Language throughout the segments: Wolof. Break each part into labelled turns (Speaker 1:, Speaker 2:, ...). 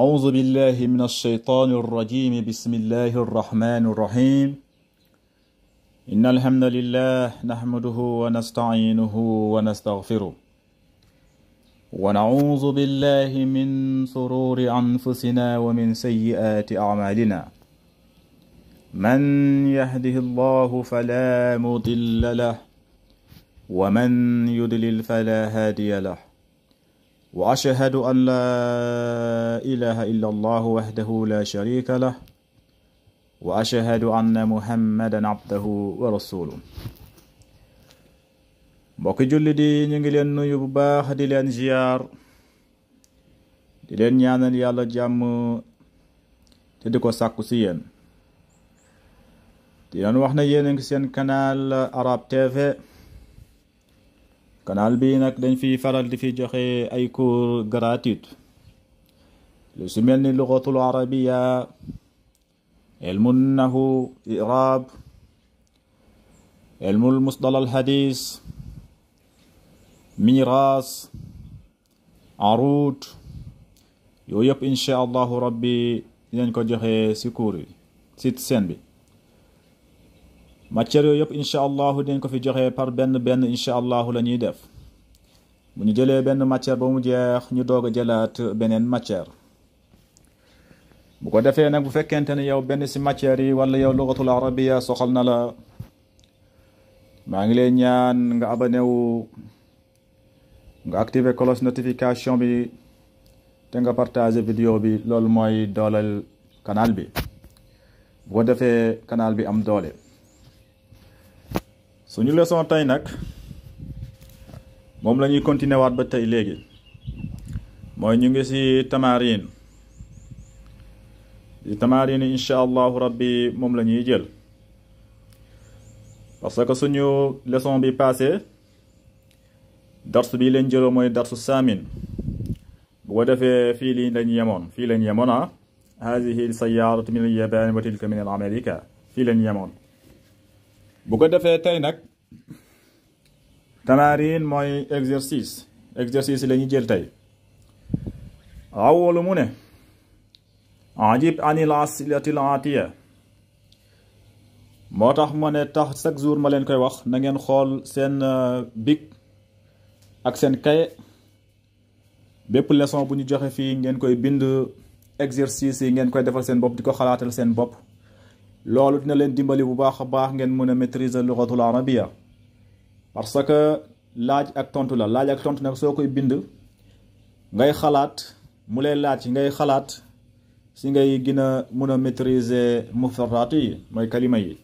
Speaker 1: أعوذ بالله من الشيطان الرجيم بسم الله الرحمن الرحيم إن الحمد لله نحمده ونستعينه ونستغفره ونعوذ بالله من شرور أنفسنا ومن سيئات أعمالنا من يهده الله فلا مضل له ومن يضلل فلا هادي له وأشهد أن لا إله إلا الله وحده لا شريك له وأشهد أن محمدا عبده ورسوله mbokki julli di ñu ngi leen nuyu bu baax di leen ziar di leen ñaanal yàlla jàmm te di ko sàkku ci yéen di leen wax na yéen a ngi seen canal Arab TV canal bi nag dañ fi faral di fi joxe ay cours gratuit lu su mel ni lugatul arabiya ilmu nahu i'rab ilmul musdal al hadis miras arud yooyu yëpp insha allahu rabbi dinañ ko joxe ci cours yi ci seen bi matière yooyu yëpp insha allahu dinañ ko fi joxe par benn insha allahu la ñuy def bu ñu jëlee benn matière ba mu jeex ñu doog a jëlaat beneen matière bu ko defee nag bu fekkente ne yow benn ci matière yi wala yow lugatul arabiya soxal na la maa ngi lay ñaan nga abonné wu nga activer cloche notification bi te nga partager vidéo bi loolu mooy dooleel canal bi bu ko defee canal bi am doole suñu leçon tey nag moom la ñuy continuer waat ba tey léegi mooy ñu ngi ci tamarin insha allahu rabbi moom la ñuy jël parce que suñu leçon bi passé dars bi leen jëloo mooy darsu saamin bu ko defee fii lañ yemoon hadihi sayyaratu min al yaban wa tilka min al amerika fii lañ yemoon bu ko defee tey nag tamarin mooy exercice la ñuy jël tey awwalu mu ne ajib anil asilati al atiya moo tax ma ne tax chaque jour ma leen koy wax na ngeen xool seen bic ak seen kaye bépp leçon bu ñu joxe fii ngeen koy bind exercice yi ngeen koy defal seen bopp di ko xalaatal seen bopp loolu dina leen dimbali bu baax a baax ngeen mën a maîtriser lugatul arabiya parce que laaj ak tontu la laaj ak tontu nag soo koy bind ngay xalaat mu lay laaj ngay xalaat si ngay gën a mën a maîtriser mufradaat yi mooy kalima yi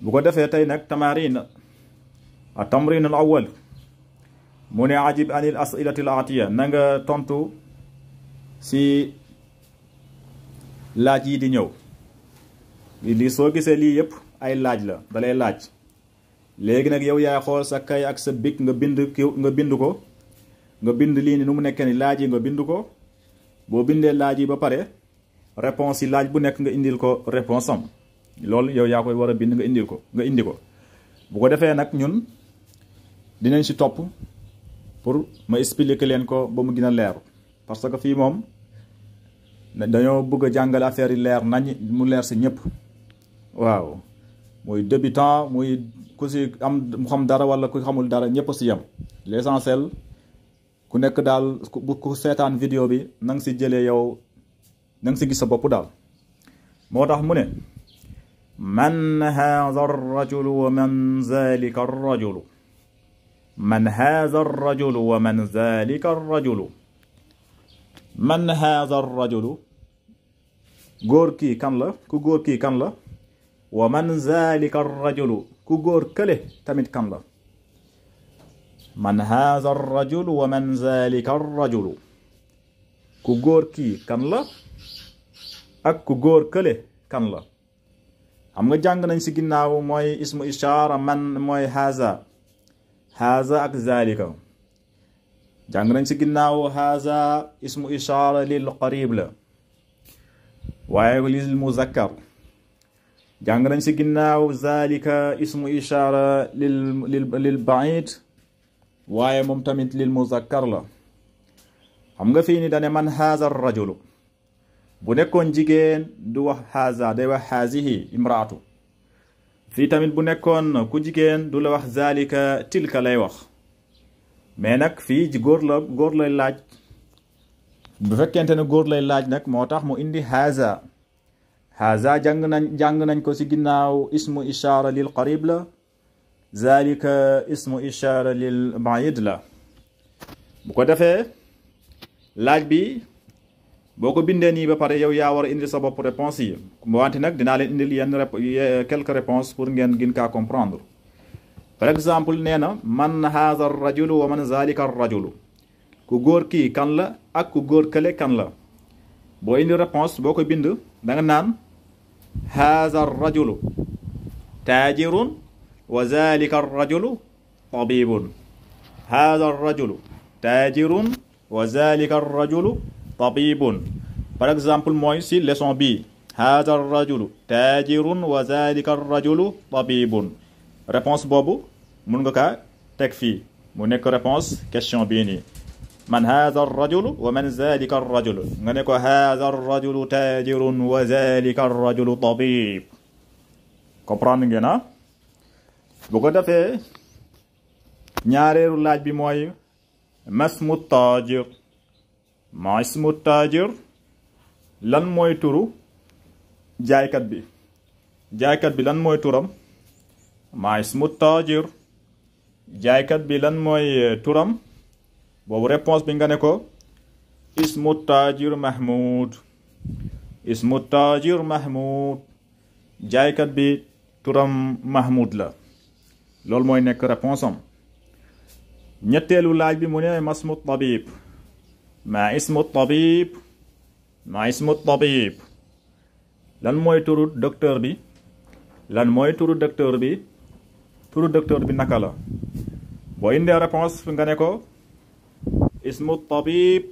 Speaker 1: bu ko defee tey nag tamarin a tamrin al awwal mu ne ajib anil asilati al atiya na nga tontu si laaj yi di ñëw lii soo gisee lii yëpp ay laaj la dalay laaj léegi nag yow yaay xool sa kay ak sa bic nga bind ko nga bind lii ni nu mu nekkee ni laaj yi nga bind ko boo bindee laaj yi ba pare réponse yi laaj bu nekk nga indil ko réponse am loolu yow yaa koy war a bind nga indi ko bu ko defee nag ñun dinañ ci topp pour ma expliquer leen ko ba mu gën a leer parce que fii moom dañoo bëgg a jàngale affaire yi leer nañ mu leer ci ñëpp waaw muy débutant muy ku ci am mu xam dara wala ku xamul dara ñëpp ci yem l'essentiel ku nekk daal ku seetaan vidéo bi na nga ci jëlee yow na nga ci gis sa bopp daal moo tax mu ne man hadha ar-rajulu wa man zalika ar-rajulu man hadha ar-rajulu wa man zalika ar-rajulu man hadha ar-rajulu góor kii kan la ku góor kii kan la wa man zalika ar-rajulu ku góor kële tamit kan la man hadha ar-rajulu wa man zalika ar-rajulu ku góor kii kan la ak ku góor kële kan la xam nga jàng nañ ci ginnaaw mooy ismu ishaara man mooy haza ak zalika jàng nañ ci ginnaaw haza ismu ishaara lil qarib la waaye lil muzakkar jàng nañ ci ginnaaw zalika ismu ishaara lil ba'id waaye moom tamit lil muzakkar la xam nga fii ni dane man haza rajulu bu nekkoon jigéen du wax haza day wax hazihi imraatu fii tamit bu nekkoon ku jigéen du la wax zalika tilka lay wax mais nag fii ji góor lay laaj bu fekkente ne góor lay laaj nag moo tax mu indi haza jàng nañ ko ci ginnaaw ismu ishaara lil qarib la zalika ismu ishaara lil baid la bu ko defee laaj bi boo ko bindee nii ba pare yow yaa war a indi sa bopp réponse yi wante nag dinaa leen indil yenn quelques réponses pour ngeen gën kaa comprendre par exemple nee na man haza rajulu wa man zalika rajulu ku góor kii kan la ak ku góor kële kan la boo indi réponse boo ko bind da nga naan haza rajulu taajirun wa zalika rajulu tabibun haza rajulu taajirun wa zalika rajulu tabibun par exemple mooy si leçon bi haza rajulu taajirun wa zalika rajulu tabibun réponse boobu mun nga kaa teg fii mu nekk réponse question bii nii man haza rajulu wa man zalika rajulu nga ne ko haza rajulu taajirun wa zalika rajulu tabib comprendre ngeen na bu ko defee ñaareelu laaj bi mooy masmu taajir ma ismu taajir lan mooy turu jaaykat bi lan mooy turam ma ismu taajir jaaykat bi lan mooy turam boobu réponse bi nga ne ko ismu taajir mahmud jaaykat bi turam mahmud la loolu mooy nekk réponse am ñetteelu laaj bi mu ne masmu tabib ma ismu tabib lan mooy turu docteur bi turu docteur bi naka la boo indee réponse nga ne ko ismu tabib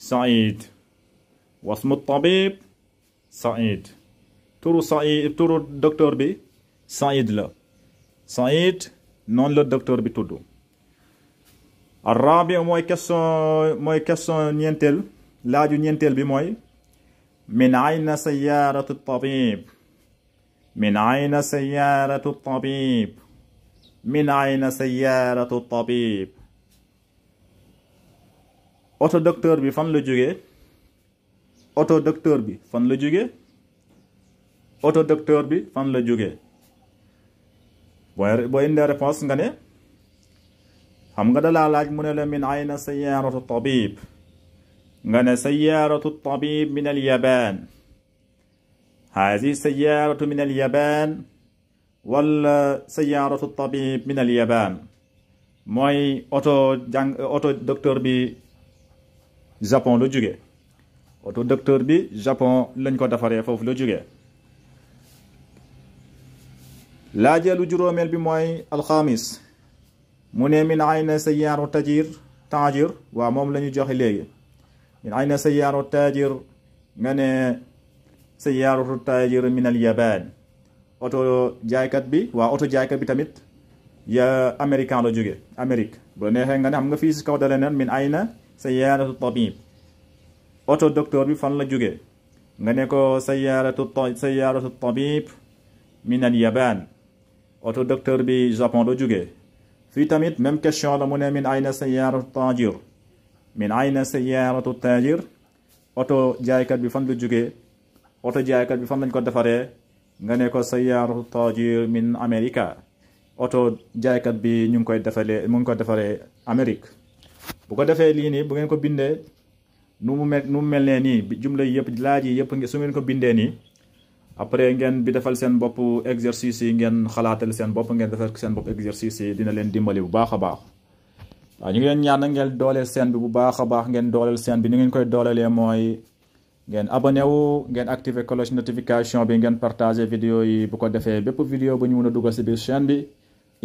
Speaker 1: Saïd wasmu tabib Saïd turu docteur bi Saïd la Saïd noonu la docteur bi tudd arabi mooy question ñeenteel laaju ñeenteel bi mooy min ayna sayyaratu tabib min ayna sayyaratu tabib oto docteur bi fan la jógee boo indee réponse nga ne xam nga dalaa laaj mu ne la min ayna sayyaratu tabib nga ne sayyaratu tabib min al yaban hazi sayyaratu min al yaban wala sayyaratu tabib min al yaban mooy oto docteur bi Japon la jóge oto docteur bi Japon lañ ko defaree foofu la jóge laajeelu juróomeel bi mooy alxamis mu ne min ayna sayyaaru taajir waaw moom la ñu joxe léegi min ayna sayyaaru taajir nga ne sayyaaru taajir min al yaban oto jaaykat bi tamit ya américain la jóge Amérique boo neexee nga ne xam nga fii si kaw dale neen min ayna sayyaratu tabib oto docteur bi fan la jóge nga ne ko sayyaratu tabib min al yaban oto docteur bi Japon la jóge fii tamit même question la mu ne min ayna sayyaratu taajir oto jaaykat bi fan la jóge oto jaaykat bi fan lañ ko defaree nga ne ko sayyaratu taajir min Amerika oto jaaykat bi mu ngi ko defaree Amérique bu ko defee lii nii bu ngeen ko bindee nu mu mel nee nii jumla yëpp laaj yi yëpp su ngeen ko bindee nii après ngeen bi defal seen bopp exercice yi ngeen xalaatal seen bopp ngeen defal seen bopp exercice yi dina leen dimbali bu baax a baax waaw ñu ngi leen ñaan ngeen dooleel seen bi bu baax a baax ngeen dooleel seen bi ni ngeen koy doolelee mooy ngeen abonné wu ngeen activer cloche notification bi ngeen partager vidéo yi bu ko defee bépp vidéo bu ñu mën a dugal si biir chaîne bi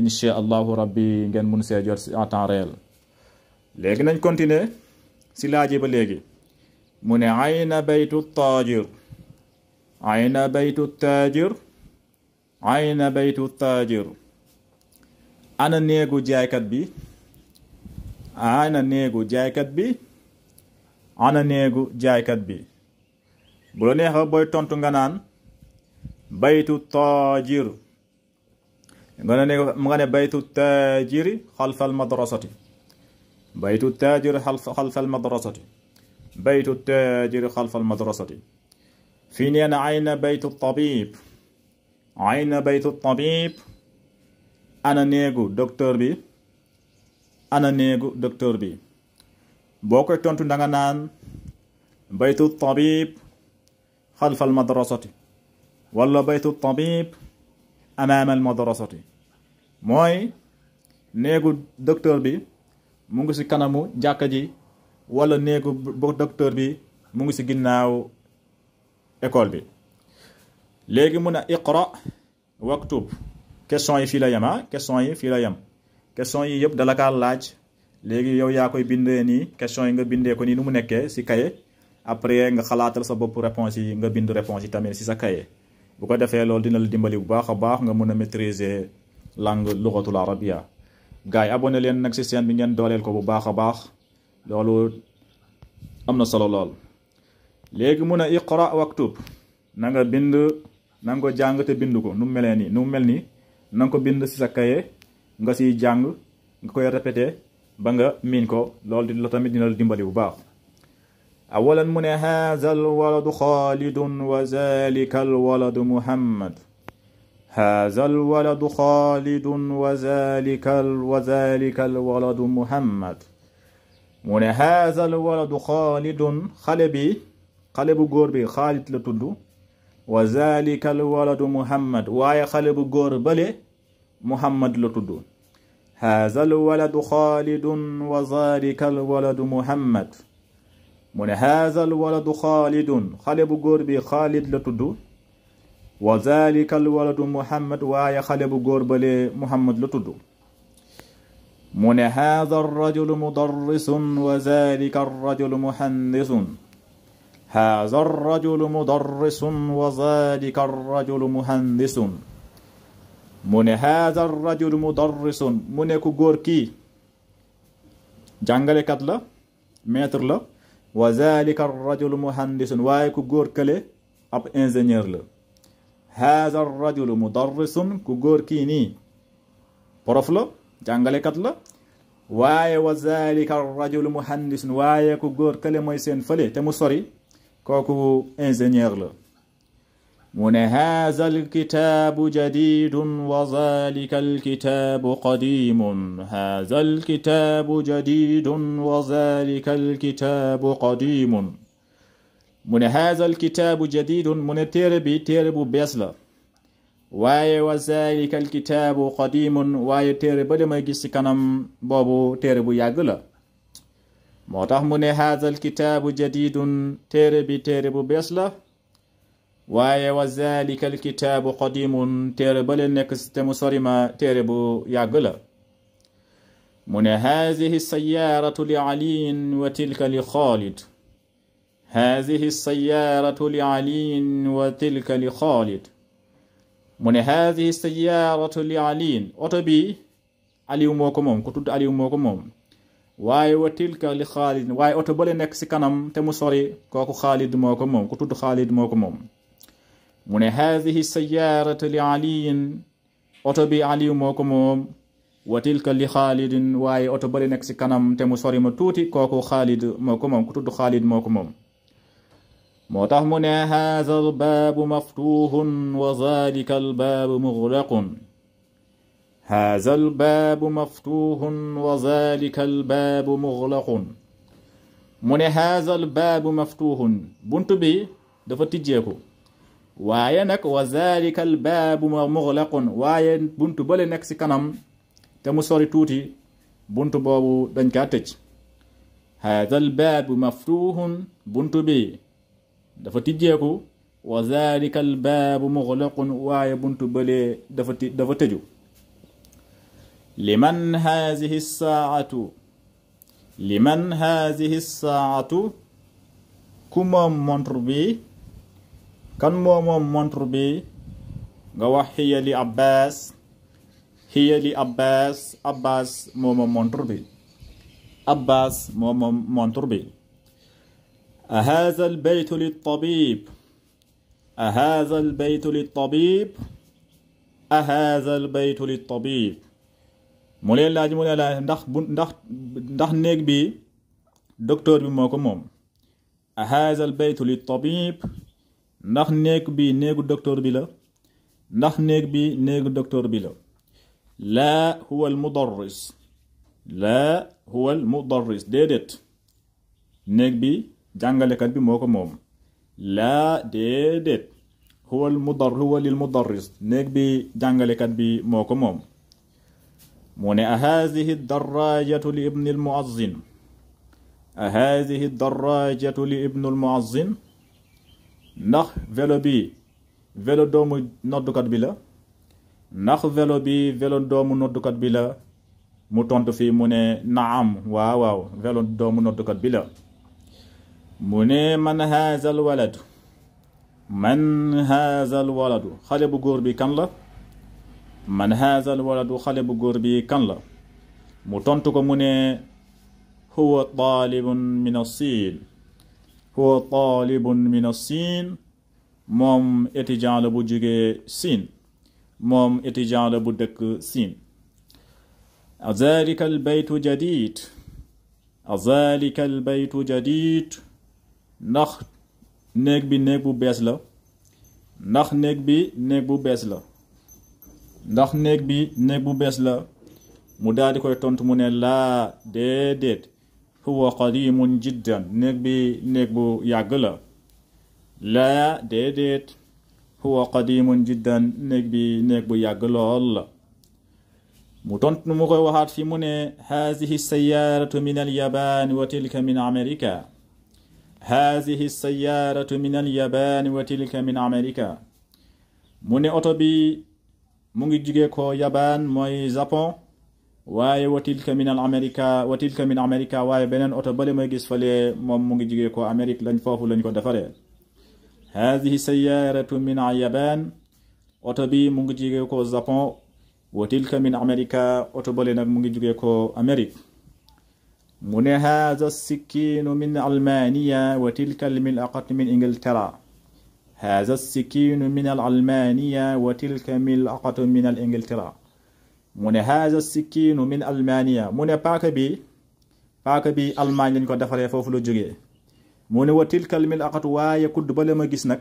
Speaker 1: incha allahu rabbi ngeen mun see jot en temps réel léegi nañ continuer si laaji ba léegi mu ne ayna baytu taajir ana néegu jaaykat bi ana néegu jaaykat bi ana néegu jaaykat bi bu la neexa booy tontu nga naan baytu taajir nga ne baytu taajiri xalfal madrasati baytu taajiri xalfal madrasati baytu taajiri xalfal madrasati fii nee na ayna baytu tabib ayna baytu tabib ana néegu docteur bi ana néegu docteur bi boo koy tontu da nga naan baytu tabib xalfal madrasati wala baytu tabib amaama al madrasati mooy néegu docteur bi mu ngi ci kanamu jàkka ji wala néegu docteur bi mu ngi ci ginnaaw école bi léegi mun a iqra waktub question yi fii la yem question yi fii la yem question yi yëpp dala kaa laaj léegi yow yaa koy bindee nii question yi nga bindee ko nii nu mu nekkee ci cahier après nga xalaatal sa bopp réponse yi nga bind réponse yi tamit ci sa cahier bu ko defee loolu dina la dimbali bu baax a baax nga mën a maîtriser langue lugatul arabia gars yi abonné leen nag ci chaîne bi ngeen dooleel ko bu baax a baax loolu am na solo lool léegi mun a iqra waktub na nga bind na nga ko jàng te bind ko nu mu melee nii nu mu mel nii na nga ko bind ci sa cahier nga ciy jàng nga koy répété ba nga miin ko loolu di la tamit dina la dimbali bu baax awalan mu ne haza alwaladu xaalidun wa zalika alwaladu muhammad haza alwaladu xaalidun wa zalika alwaladu muhammad mu ne haza alwaladu xaalidun xale bu góor bi xaalid la tudd wa zalika alwaladu muhammad waaye xale bu góor bale muhammad la tudd haza alwaladu xaalidun wa zalika alwaladu muhammad mu ne haza alwaladu xaalidun xale bu góor bi xaalid la tudd wa zalika alwaladu muhammad waaye xale bu góor bale muhammad la tudd mu ne haza arrajulu mudarrisun wa zalika arrajulu muhandisun haza arrajulu mudarrisun wa zalika arrajulu muhandisun mu ne haza arrajulu mudarrisun mu ne ku góor kii jàngalekat la maître la wa zalika arrajulu muhandisun waaye ku góor kële ab ingénieur la haza arrajulu mudarrisun ku góor kii nii prof la jàngalekat la waaye wa zalika arrajulu muhandisun waaye ku góor kële mooy seen fële te mu sori kooku ingénieur la mu ne haza alkitaabu jadidun wa zalika alkitaabu qadimun haza alkitaabu jadidun wa zalika alkitaabu qadimun mu ne haza alkitaabu jadidun mu ne téere bi téere bu bees la waaye wa zalika alkitaabu qadimun waaye téere ba damay gis ci kanam boobu téere bu yàgg la moo tax mu ne haza alkitaabu jadidun téere bi téere bu bees la waaye wa zalika alkitaabu qadimun téere ba leen nekk te mu sori ma téere bu yàgg la mu ne hazihi sayaaratu li aliin wa tilka li xaalid hazihi sayaaratu li aliin wa tilka li xaalid mu ne hazihi sayaaratu li aliin oto bi aliw moo ko moom ku tudd aliw moo ko moom waaye wa tilka li xaalid waaye oto ba leen nekk ci kanam te mu sori kooku xaalid moo ko moom ku tudd xaalid moo ko moom mu ne haadihi sayaaratu li aliyin oto bi aliyu moo ko moom wa tilka li xaalidin waaye oto bale nekk ci kanam te mu sori ma tuuti kooku xaalid moo ko moom ku tudd xaalid moo ko moom moo tax mu ne haada albaabu maftuuhun wa zalika albaabu muglaqun haada albaabu maftuuhun wa zalika albaabu muglaqun mu ne haada albaabu maftuuhun buntu bi dafa tijjeeku waaye nag wa zalika albaabu muglaqun waaye buntu bale nekk ci kanam te mu sori tuuti buntu boobu dañ kaa tëj haada albaabu maftuuhun buntu bi dafa tijjeeku wa zalika albaabu muglaqun waaye buntu bale dafa tëju liman haadihi saatu ku moom montre bi kan moo moom montre bi nga wax hiya li abbas moo moom montre bi Abbas moom montre bi ahaza al baytu lit tabib ahaza al baytu lit tabib ahaza al baytu lit tabib mu leen laaj mu ne la ndax néeg bi docteur bi moo ko moom ahaza al baytu lit tabib ndax néeg bi néegu docteur bi la ndax néeg bi néegu docteur bi la laa huwa al mudarris laa huwa al mudarris déedéet néeg bi jàngalekat bi moo ko moom laa déedéet huwa lil mudarris néeg bi jàngalekat bi moo ko moom mu ne ahazihi darajatu li ibni al muazzin ahazihi darajatu li ibni al muazzin ndax vélo bi vélo doomu noddukat bi la ndax vélo bi vélo doomu noddukat bi la mu tontu fii mu ne naam waaw vélo doomu noddukat bi la mu ne man haazal waladu xale bu góor bi kan la man haazal waladu xale bu góor bi kan la mu tontu ko mu ne huwa taalibun min as-siin huwa taalibun min as-siin moom étudiant la bu jógee Siin moom étudiant la bu dëkk Siin azalika al baytu jadid azalika al baytu jadid ndax néeg bi néeg bu bees la ndax néeg bi néeg bu bees la ndax néeg bi néeg bu bees la mu daal di koy tontu mu ne laa déedéet huwa qadimun jiddan néeg bi néeg bu yàgg la laa déedéet huwa qadimun jiddan néeg bi néeg bu yàgg lool la mu tontu mu koy waxaat fi mu ne hazihi sayyaratu min al yaban wa tilka min amerika hazihi sayyaratu min al yaban wa tilka min amerika mu ne oto bi mu ngi jugee ko yaban mooy Japon waaye wa tilka min amerika waaye beneen oto bale may gis fale moom mu ngi jugee ko Amérique lañ foofu lañ ko defaree hazihi sayyaratu min al yaban oto bi mu ngi jugee ko Japon wa tilka min amerika oto bale nag mu ngi jugee ko Amérique mu ne haza sikkiinu min almaniya wa tilka almilaqatu min ingiltera haza sikkiinu min almaniya wa tilka milaqatu min al ingiltera mu ne haza sikkiinu min almaniya mu ne paaka bi Allemagne lañ ko defaree foofu la jógee mu ne wa tilka almilaqatu waaye kudd bale ma gis nag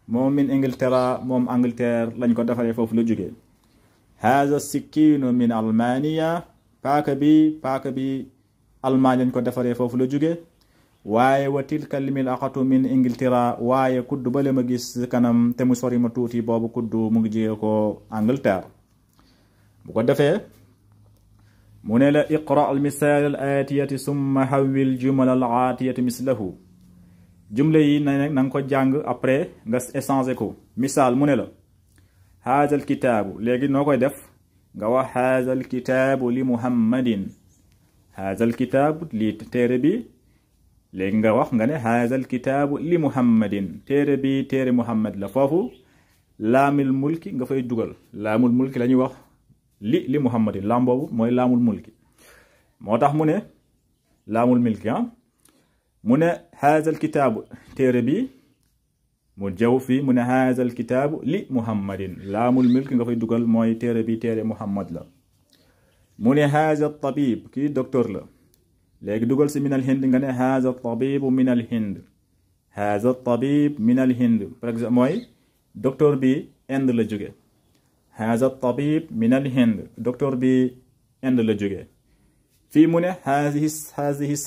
Speaker 1: moom min ingiltera moom Angleterre lañ ko defaree foofu la jógee haza sikkiinu min almaniya paaka bi Allemagne lañ ko defaree foofu la jóge waaye wa tilka almilaqatu min ingiltera waaye kudd bale ma gis kanam te mu sori ma tuuti boobu kudd mu ngi jiyee ko Angleterre bu ko defee mu ne la iqra al misal al atiyati summa hawwil jumal al atiyati mislahu jumle yi na nga ko jàng après nga échanger ko misaal mu ne la haza al kitaabu léegi noo koy def nga wax haza al kitaabu li muhammadin haza al kitaabu lii téere bi léegi nga wax nga ne haza al kitaabu li muhammadin téere bi téere muhammad la foofu laamul mulki nga fay dugal laamul mulki la ñuy wax li muhammadin laam boobu mooy laamul mulki moo tax mu ne laamul mulki mu ne haza al kitaabu téere bi mu jaw fii mu ne haza al kitaabu li muhammadin laamul mulki nga fay dugal mooy téere bi téere muhammad la mu ne haza tabib kii docteur la léegi dugal si min al hind nga ne haza tabibu min al hind haza tabib min al hind par exemple mooy docteur bi Inde la jóge haza tabib min al hind docteur bi Inde la jóge fii mu ne hazihi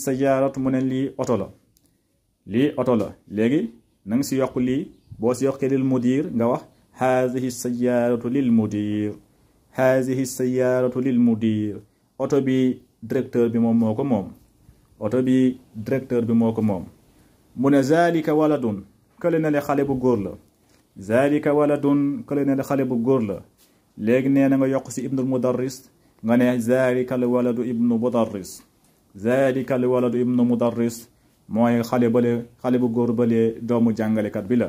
Speaker 1: sayyaratu mu ne lii oto la léegi na nga si yokk lii boo si yokkee lil mudir nga wax hazihi sayyaratu lil mudir hazihi sayyaratu lil mudir oto bi directeur bi moom moo ko moom oto bi directeur bi moo ko moom mu ne zalika waladun kële na le xale bu góor la zalika waladun kële na le xale bu góor la léegi nee na nga yokk si ibnul mudarris nga ne zalika al waladu ibnu mudarris zalika al waladu ibnu mudarris mooy xale bu góor bale doomu jàngalekat bi la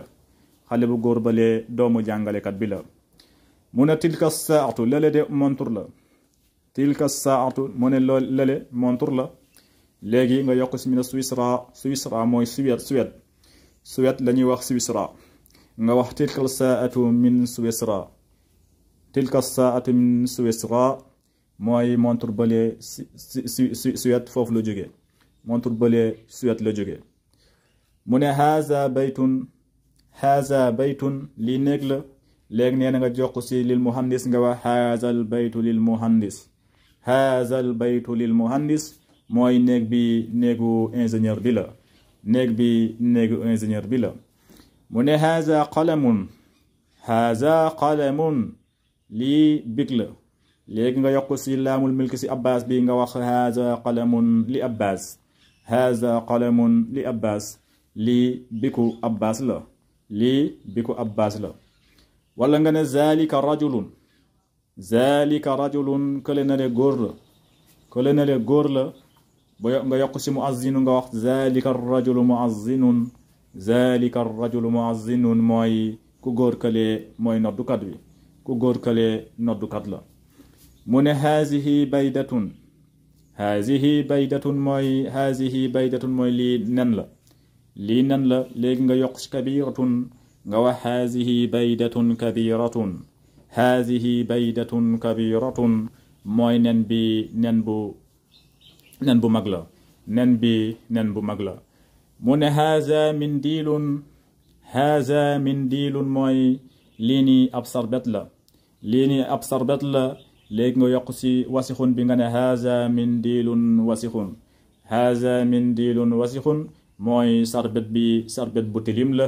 Speaker 1: xale bu góor bale doomu jàngalekat bi la mu ne tilka saatu lale de montur la tilka saatu mu ne lool lale montre la léegi nga yokk si mina Swisra. Swisra mooy Suède la ñuy wax Swisra nga wax tilka saatu min Swisra. tilka saatu min Swisra mooy montre bële Suède foofu la jógee montre bële Suède la jógee mu ne haza baytun lii néeg la léegi nee na nga jox si lil muhandis nga wax haazal baytu lil muhandis. haazal baytu lil muhandis mooy néeg bi néegu ingénieur bi la néeg bi néegu ingénieur bi la mu ne haza qalamun lii big la léegi nga yokk si laamul milk si abbas bi nga wax haza qalamun li abbas. haza qalamun li abbas lii biku abbas la lii biku abbas la wala nga ne zalika rajulun kële na le góor la nga yokk si muazzinu nga wax zalika rajulu muazzinun mooy ku góor kële mooy noddukat wi ku góor kële noddukat la mu ne hazihi baydatun mooy lii nen la léegi nga yokk si kabiratun nga wax hazihi baydatun kabiratun mooy nen bu mag la nen bu mag la mu ne haza mindilun mooy lii nii ab sarbet la léegi nga yokk si wasixun bi nga ne haza mindilun wasixun mooy sarbet bu tilim la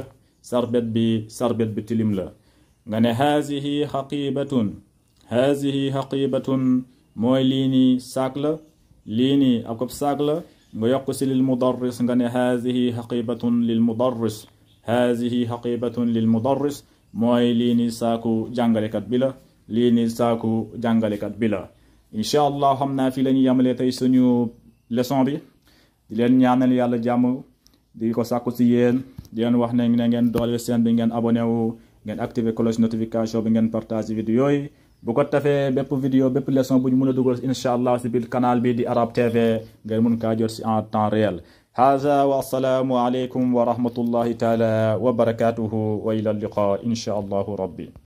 Speaker 1: sarbet bi tilim la nga ne hazihi haqibatun mooy lii nii saak la lii nii ab saak la nga yokk si lil mudarris nga ne hazihi haqibatun lil mudarris mooy lii nii saaku jàngalekat bi la incha allah xam naa fii la ñuy yamalee tey suñu leçon bi di leen ñaanal yàlla jàmm di ko sàkku si yéen di leen wax ne ngeen doole seen bi ngeen abonné wu ngeen activer cloche notification bi ngeen partage vidéo yi bu ko tafee bépp vidéo bépp leçon bu ñu mën a dugal incha allah si biir canal bi di Arab TV ngeen mun kaa jot si en temps réel. haza wa assalaamu aleykum wa rahmatullahi taala wa barakatuhu wa ila liqa incha allahu rabbi.